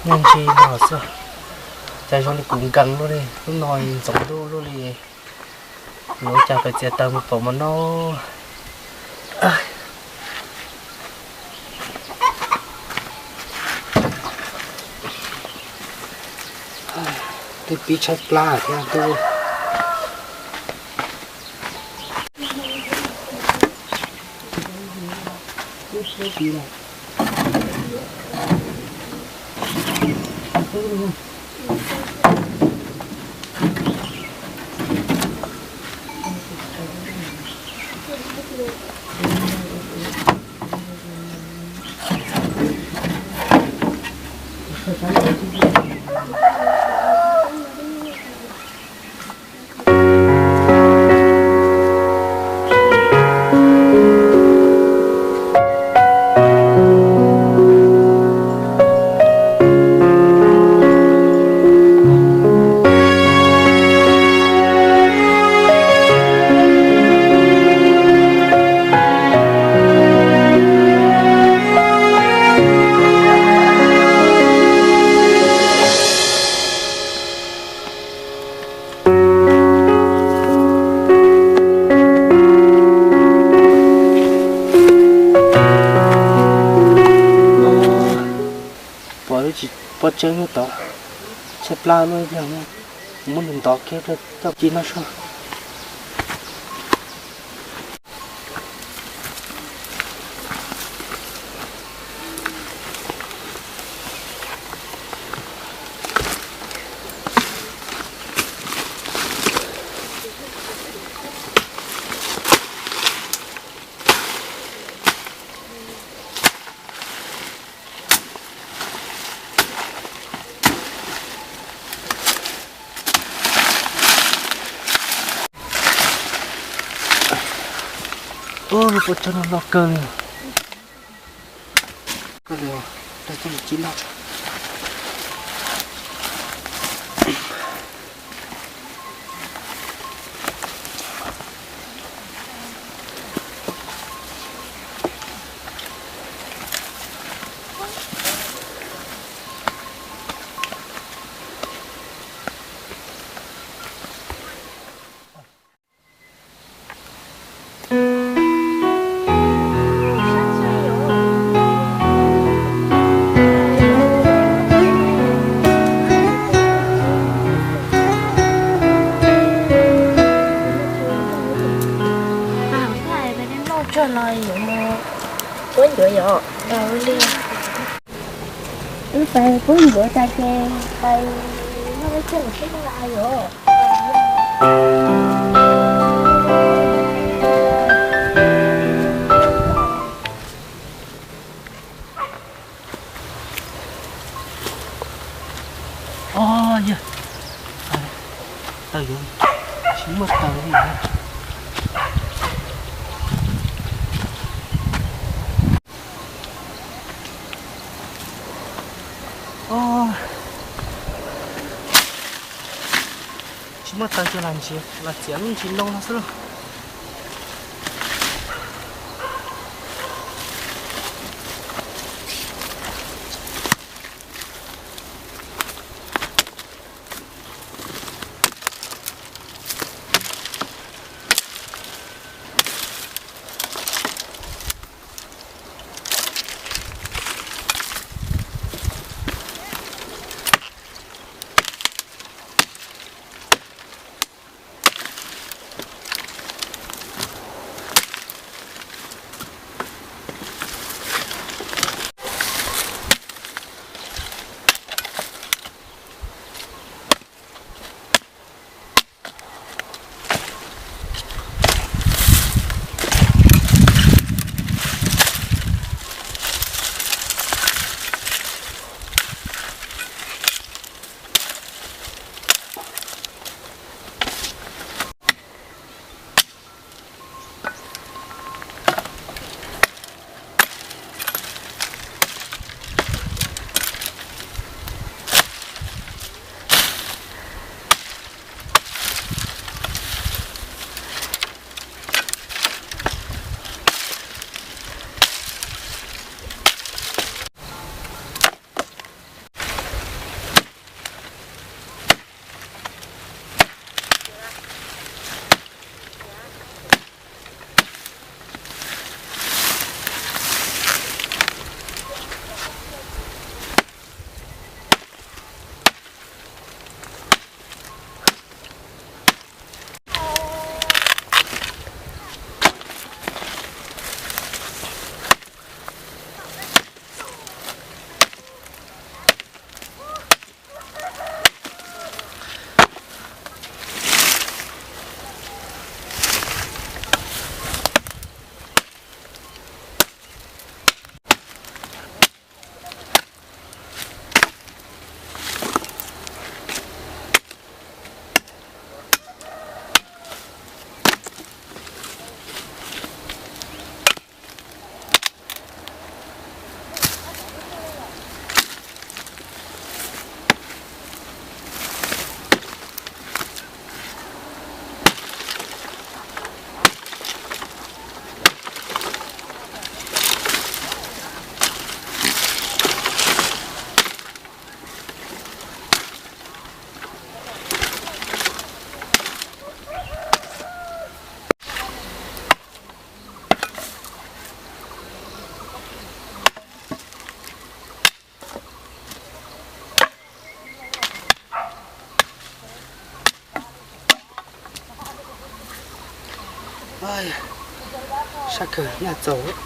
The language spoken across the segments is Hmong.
Nyob ntsis no xwb, cas zoo li kuv nkees luaj li, lub no ntxoov ntuj luaj li. Yuav ua cas pais txiav taws mus pom mov noj. Tej pib tshaib plab thiab ntuj. Pom lub tsis pov tseg nyob tod, tshaib plab luaj, muab nws ntov kiag rau txoj ci no soj. Ub, lub pob tsuas no loj kawg li. Koj tau txoj lus tsis loj. Wb pais pub ncuav tas ces pais noj lub tsheb los sib noj yom. Os, yog taws yuav tsis muaj taws li. Tsis muaj taws ces lam ntsia, lam txiav lub ntsis ntoo no xwb lauj. Sab kawg nyaj txaus.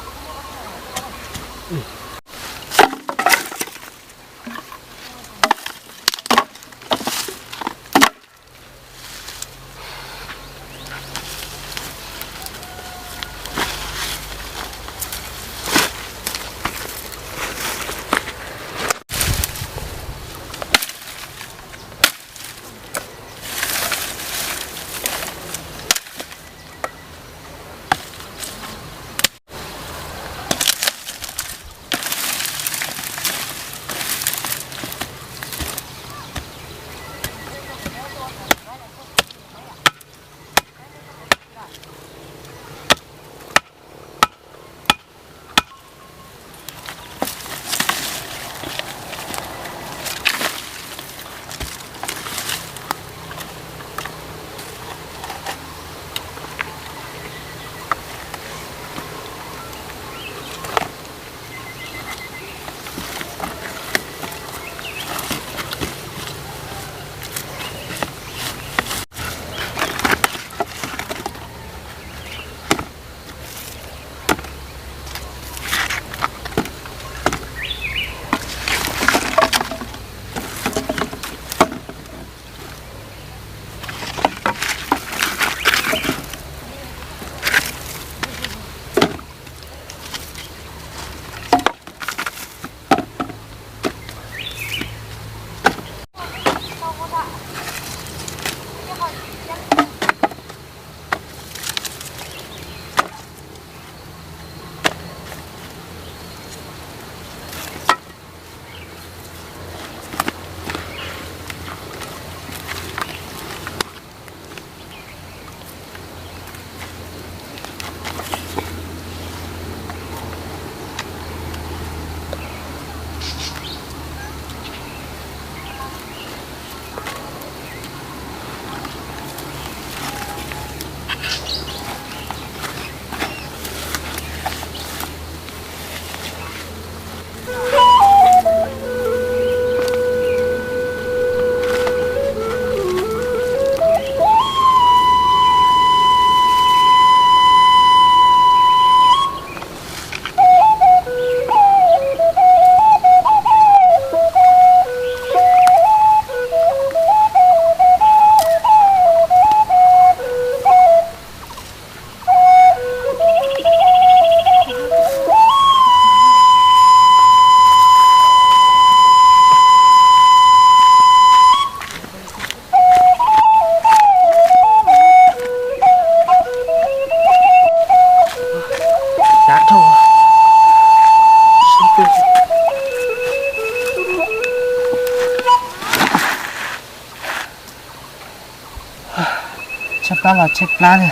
Tshaib plab los tshaib plab li.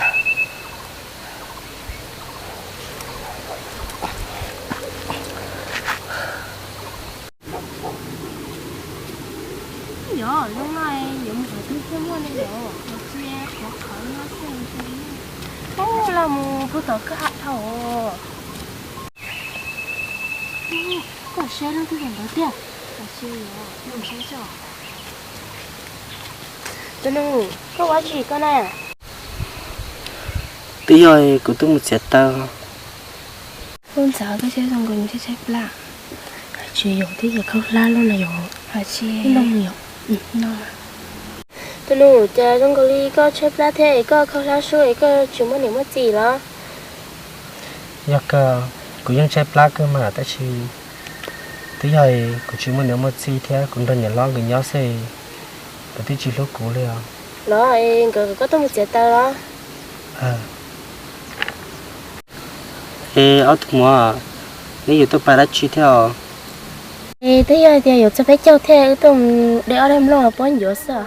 Yog zoo no yuav mus qhov twg thiaj muaj ne yom? Qhov tsis qhov qhov no xwb. Ub, los mus puag tom kwj ha dhau. Koj saib leej twg ntawd tiag? Tus nus, koj ua dab tsi koj na? Twb yog kuv twb mus txiav taws. Ub, ntxawm, koj saib zoo nkaus tshaib tshaib plab. Tsis yog, twb yog khaub hlab los no yog. Tsis no yog. Tus nus, cas zoo nkaus li koj tshaib plab thiab es koj khaub hlab sub es koj tsis muaj niam muaj txiv los? Yog kawg, kuv yeej tshaib plab kawg mas tab sis twb yog kuv tsis muaj niam muaj txiv thiab kuv nrog niam hlob nkawd nyob xwb, nkawd twb tsis hlub kuv li os. Los es nkawd kom koj tuaj mus txiav taws los? Es ob tug muam, neb yuav tuaj pab dab tsi thiab os? Es twb yog hais tias yuav txog peb caug thiab wb tuaj mus de ob daim nplooj los puab ncuav xwb.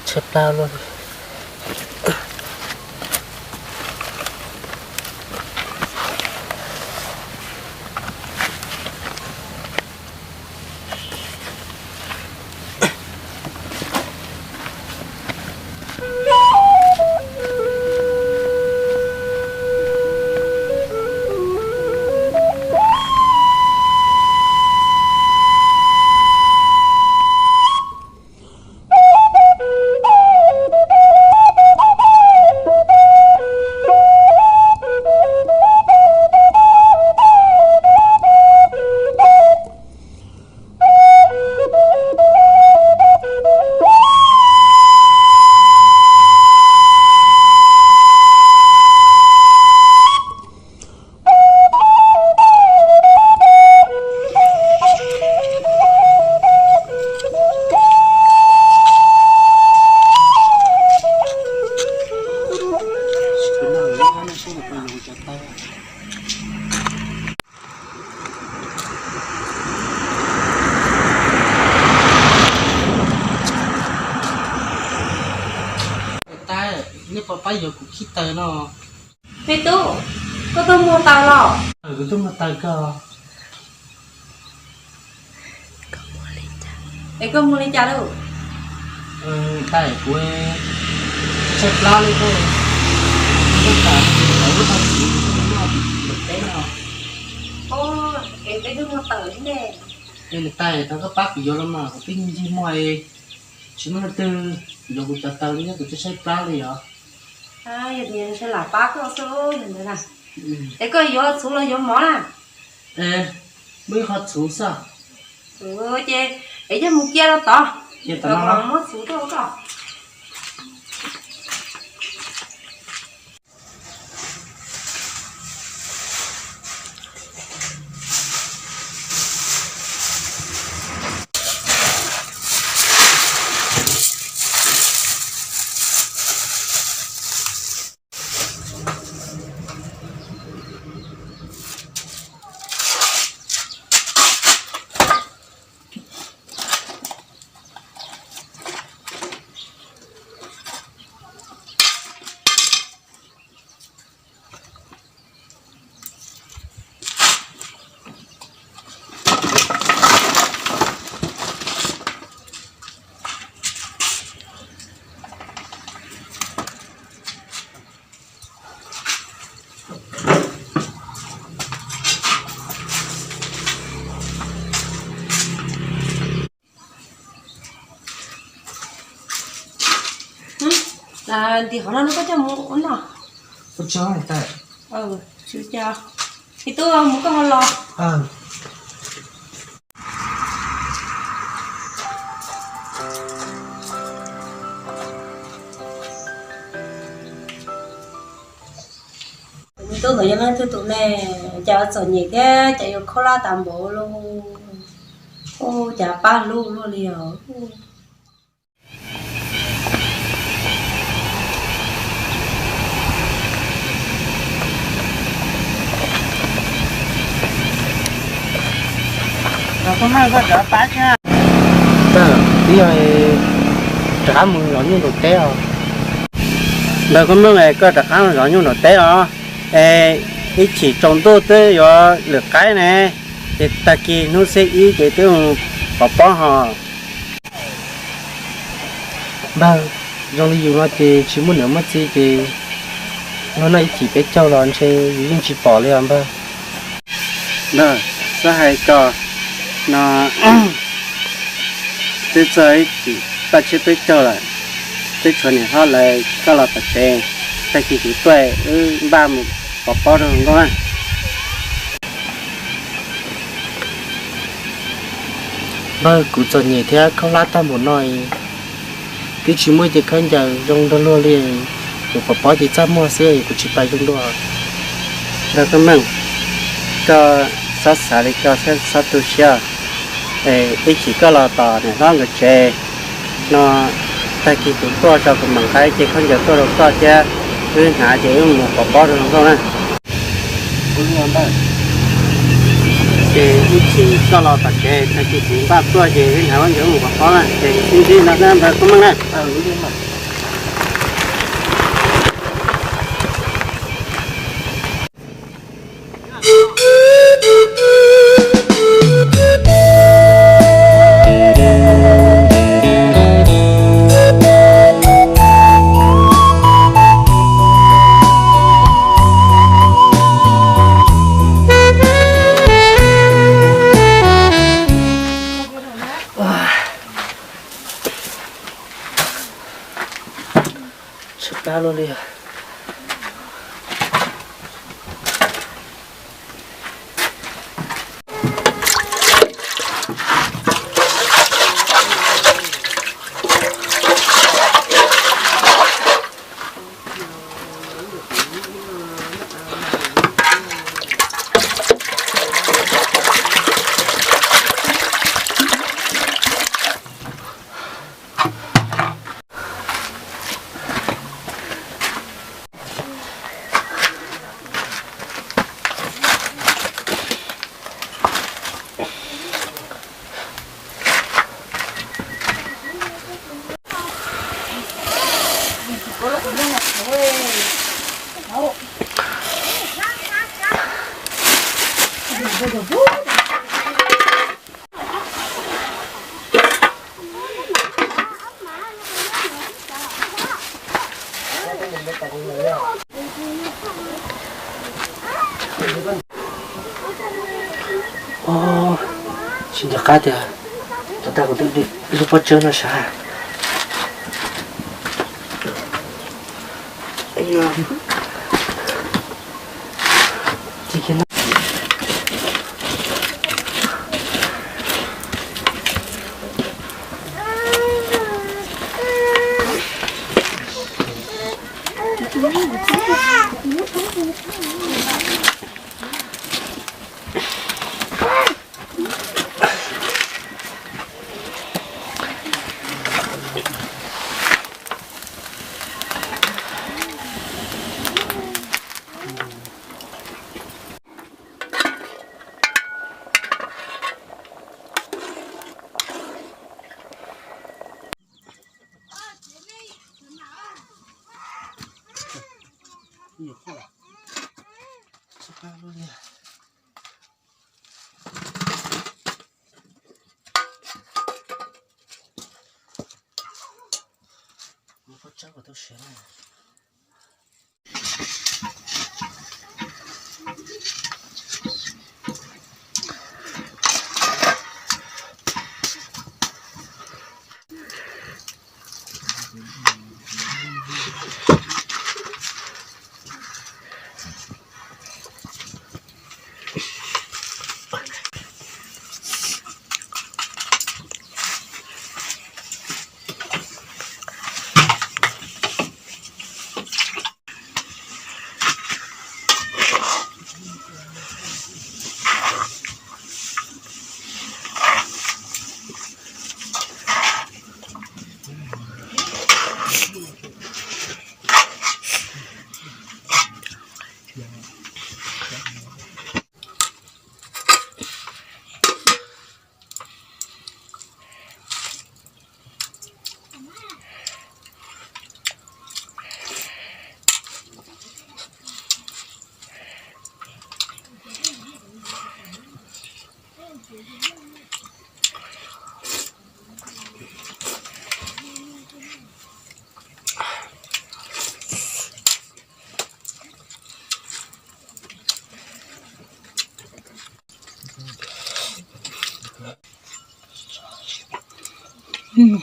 Tshaib plab luaj. Pab yuav kuv khib taws no. Me tub, koj tuaj muag taws los? Kuv tuaj muag taws koj. Es koj muag li cas lauj? Tais, kuv tshaib plab li koj, koj tas lub tag kis ntuj noj tim teb no. Es peb twb muag taws ne. Es niam tais, thov koj pab kuv yuav los mas, kuv twb ncig muag, tsis muaj leej twg yuav kuv cov taws li, kuv twb tshaib plab li os. Yog tias ntshe lam pab koj xwb yog ntawd na. Es koj yuav txhuv los yuav mov na? Muaj ib qho txhuv xwb. Ces es yog mus cia rau tod, muab txhuv tuaj rau koj. Ntim qhov no koj coj mus ua noj. Ua tsaug tais. Ib tug mus koj ho los. Tus me tub ntawd yog leej twg tus ne? Cas txom nyem thiab cas yuav khaub hlab tas npaum li. Ua cas pab hlub luaj li os. Koj meej, koj rov pab thiab. Twb yog rov qab mus zov nyuj nram teb os. Npawg, koj meej, koj rov qab mus zov nyuj nram teb os. Es ib chim tsaus ntuj twb yuav lwm qaib ne, ces tag kis hnub xiab ib ces twb mus pov pob hos. Npawg, zoo li yus no ces tsis muaj niam muaj txiv ces luag noj ib chim peb caug los ntshe yus yeej tsis pom li os npawg. Npawg, txhob hais ko no, twb txog ib chim paj tshiab peb caug lawm, twb tshuav niam hlob lawv coj los tom tsev, tag kis kuv tuaj wb npaj mus pov pob rau hluas nkauj na. Npawg, kuv txom nyem thiab khaub hlab tag npaum no, twb tsis muaj cev khaub ncaws zoo nrog luag li. Kuv pov pob ces txaj muag xwb, kuv tsis pais zoo dua. Npawg Koob Meej, koj txhob xav li ko thiab txhob tu siab. Ib chim koj los tom niam hlob nkawd tsev no, tag kis kuv tuaj tso kuv mam nqa ib cev khaub ncaws tuaj rau koj thiab, wb hnav ces wb mus pov pob rau hluas nkauj na. Ces ib chim koj los tom tsev, tag kis kuv npaj tuaj ces wb hnav khaub ncaws mus pov pob na, ces sib ntsib no na npawg Koob Meej na. Tshaib plab luaj li. Tsis nco qab tias tus tag kuv twb lub pob tsawb no sav.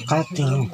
Qab tiag.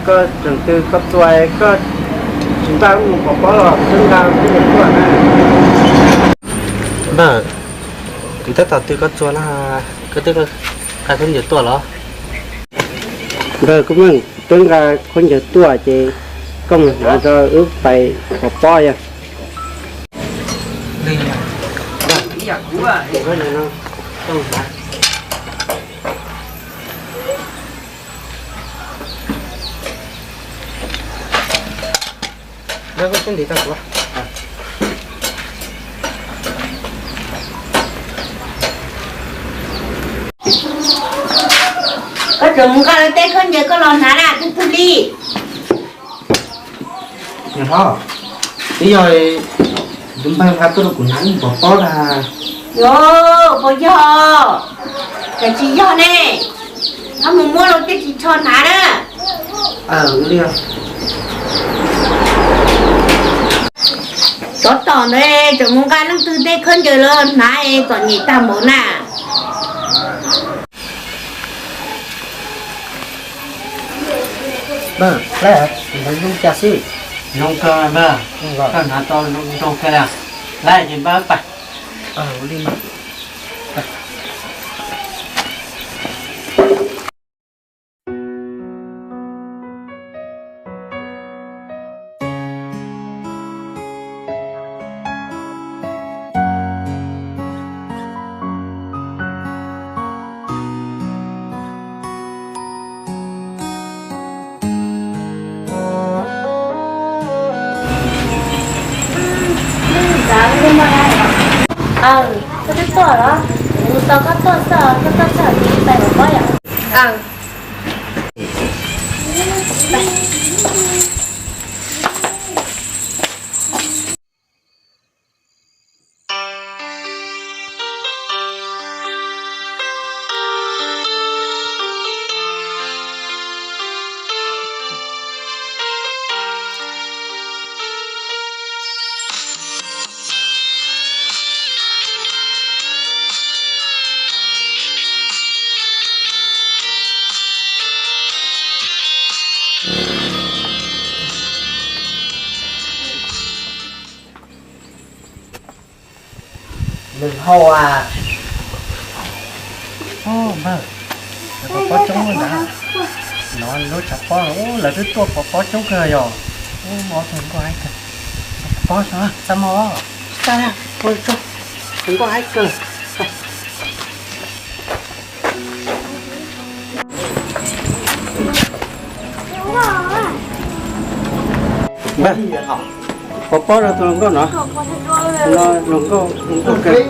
Koj tseem tw koj txua, koj tsis npaj mus pov pob los twb nqa khaub ncaws tuaj na. Npawg, kuv tab tom tw koj txua na, koj twb nqa khaub ncaws tuaj los? Npawg Kub Meej, twb nqa khaub ncaws tuaj ces koj mus hnav tso wb pais pov pob yog. Koj mus hnav. Koj mus hnav. Koj txhob ntim tau kuv. Koj tseem mus nqa lawv tej khaub ncaws koj los hnav na, twg twg li. Niam hlob, twb yog tus npawg nqa tuaj rau kuv hnav ib pov pob na. Yog, puas yog? Cas tsis yog ne? Koj mus muab los tej ris tsho hnav na. Aw, ua li. Tsov tom ntawd tseem mus nqa leej twg tej khaub ncaws los hnav es txom nyem tag npaum na. Npawg, lawv hnav zoo cas xwb? Zoo kawg npawg, koj hnav tau zoo kawg. Lawv ces npawg pais. Ua li mas. Aw, koj twb tuaj los? Kuv tos koj tuaj xwb, koj tuaj txog kuv pais pov pob yom. Aw. Nws hau a. Npawg, pov pob coob ntag. No lub tshav pob, lawv twb tuaj pov pob coob kawg yog. Ub, ob tug nkauj haib kawg. Pov pob no, txaj muag. Nkauj haib kawg. Pov pob rau tus hluas nkauj no. Hluas nkauj, hluas nkauj kawg.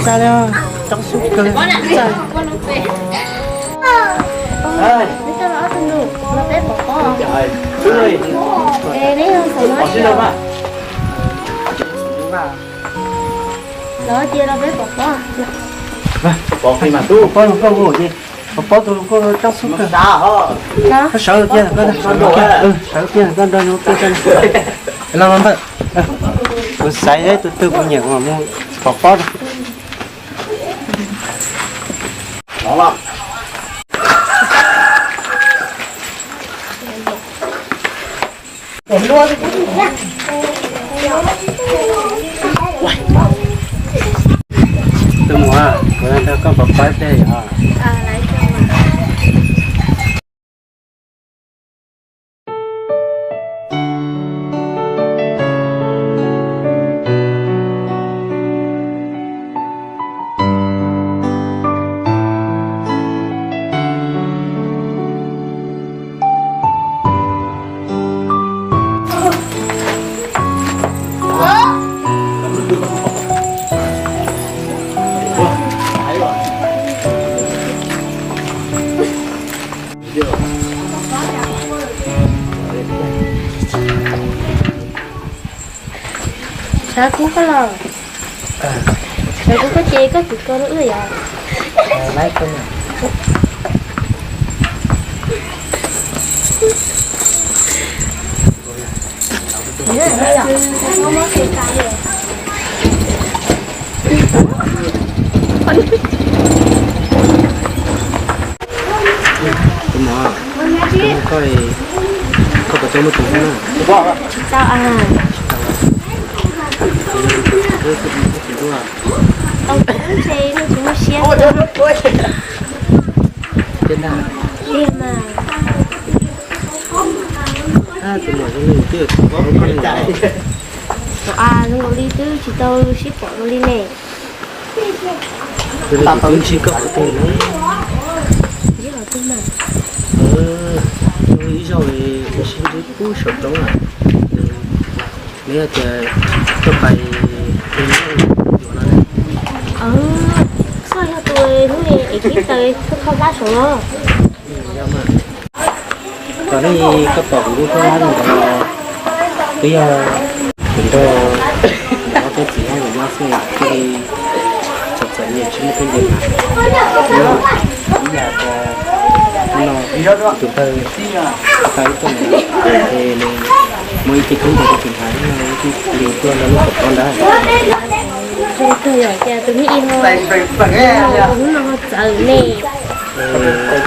Txaj li, coob xub kawg. Txaj. Los cia los peb pov pob. Pov pob, pov pob tus hluas nkauj, pov pob tus hluas nkauj coob xub kawg. Koj sawv kiag, sawv kiag koj nrog nws ua ke. Los mas npawg, kuv xaiv tus twg kuv nyiam kuv mam mus pov pob rau. Tus muam, kuv nrog koj pov pob ib pliag yom. Sawv kub koj los. Sawv kub koj ces koj kwv koj lub wb yom. Tus muam, koj, koj puas tau muaj tus hlub na? Tsis tau a. Tau tus hlub ntshe nej tsis muaj siab. Tiag mas. Tus muam zoo li twb tsis paub koj li. Tus a zoo nkaus li twb tsis tau sib pom nkaus li ne. Tus twb ntsib koj qhov twg ne? Ntsib qhov twg mas? Ib zaug Ub, saum roob na, nws yog tias tuaj pais yuav no. Koj yog tus hnub es kib taws koj kho plab saum los. Kom nej koj pom kuv lub khaub hlab no, twb yog kuv nrog ob peb txiv hmab nyob xwb thiaj li txom txom nyem tsis muaj teeb nce mas. Ib yam no tus pawg tau ib tuaj ces nws muaj ib ce khaub ncaws rau tus ntawd, ib ce li tuaj nrog lub kaum pob ntawd. Tus hnub no ho txawv ne. Tsis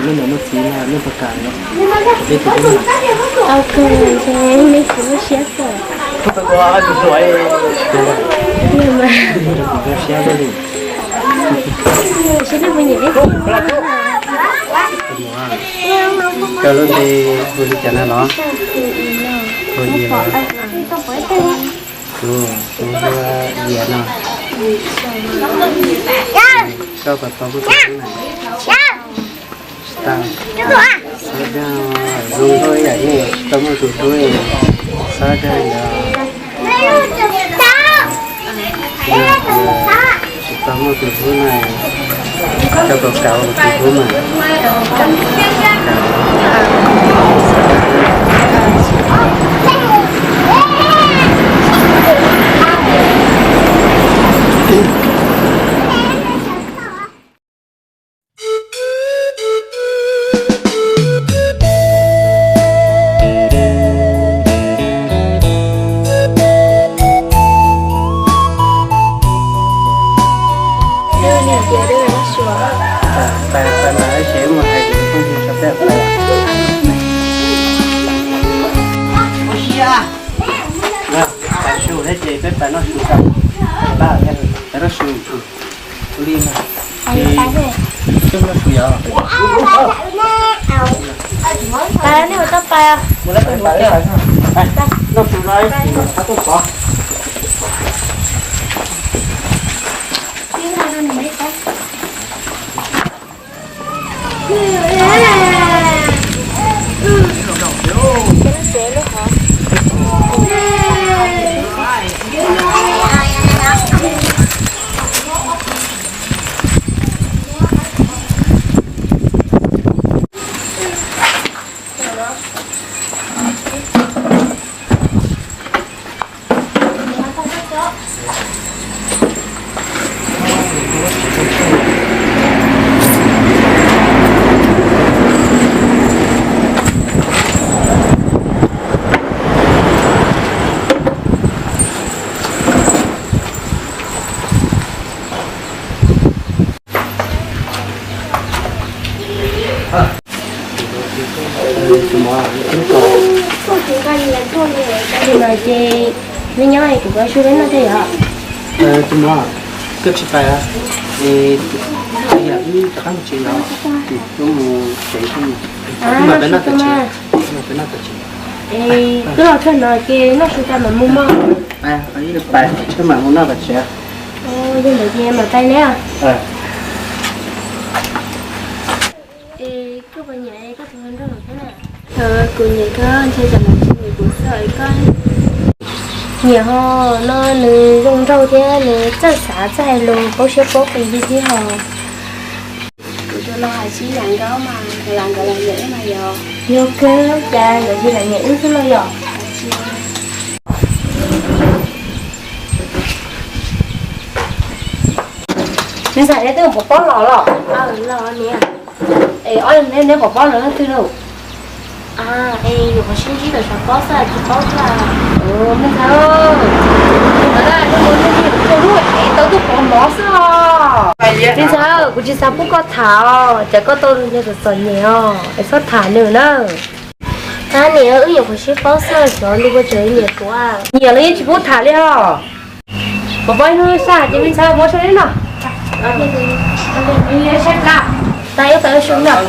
muaj niam muaj txiv no nej puas kam no? Tau kawg, nej tsis muaj siab xwb. Siab luaj li. Coj lub nte hu li cas no los? Hu Yias. Tus hu Yias no, koj puas tau muaj tus hlub na? Tsis tau. Xav dag, zoo nkauj ib yam nej tsis tau muaj tus hlub, xav dag yog tsis tau muaj tus hlub na, koj puas kam tus hlub mas? Peb pais noj su, peb pais noj su. Noj su no, tuaj pov. Ces nyob kuv koj su peb noj thiab yom. Tus muam, koj tsis pais es yam wb rov qab mus tsev yom. Wb mam peb noj tom tsev, wb mam peb noj tom tsev. Twb los txog no ces noj su tas mam mus mog. Pais, wb mam mus noj tom tsev. Yog ntawd ces mam pais ne. Es koj puas nyiam koj tus hluas nraug lawm thiab na? Kuv nyiam koj ntshe tsam no tsis nyiam kuv xwb es koj. Nyiam ho, no nws zoo nraug thiab nws txawj xav txawj hais lus paub siab paub qis li thiab ho. Kuv tus hluas hais sib yam nkauj mas, lam nkawd los nyiam wb mas yog. Yog kawg, cas nkawd tsis lam nyiam wb xwb no yom? Nws xav neb twb pov pob los los? Es ob neb pov pob los leej twg lauj? Es yuav qhov sib ntsib tom sav pob xwb tsis paub xwb. Me ntxhais, ntawd lub es tau tuaj pov mov xwb os. Me ntxhais, kuv tsis xav pub koj tham os, cas koj tau yog txom txom nyem os, es txhob tham nws na. Tab niam, wb yuav qhov sib paub xwb, xyov nws puas tseem nyiam kuv. Nyiam los yeej tsis pub tham li os. Pov pob ib hnub saj ces me ntxhais muab soj neb noj. Saib pla, tas ib tas su noj.